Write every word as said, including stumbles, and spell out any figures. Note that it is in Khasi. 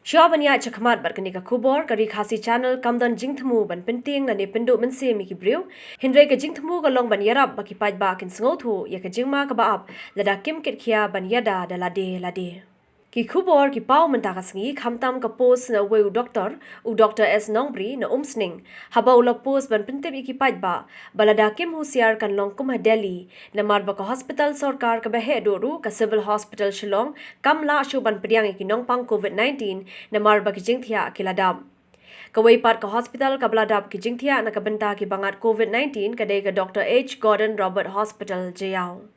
Shuwa ban ïaid shakhmat bad kane ka khubor, ka Ri Khasi Channel kam don jingthmu ban pyntieng lane pynduh mynsiem ïa ki briew, hynrei ka jingthmu ka long ban ïarap ba ki paidbah kin sngewthuh ïa ka jingma kaba ap lada kim kit khia ban ïada da lade lade. Ki khubor ki paw mynta ka sngi, khamtam ka post na uwei u doktor, u Doktor S Nongbri na Umsning, haba u la post ban pyntip ïa ki paidbah ba lada kim husiar kan long kum ha Delhi, namar ba ka hospital sorkar kaba heh duh ruh, ka Civil Hospital Shillong, kam lah shuh ban pdiang ïa ki nongpang COVID nineteen namar ba ki jingthiah ki la dap. Kawei pat ka hospital kaba la dap ki jingthiah na ka bynta ki bangat COVID nineteen ka dei ka Doktor H Gordon Roberts Hospital, Jaïaw.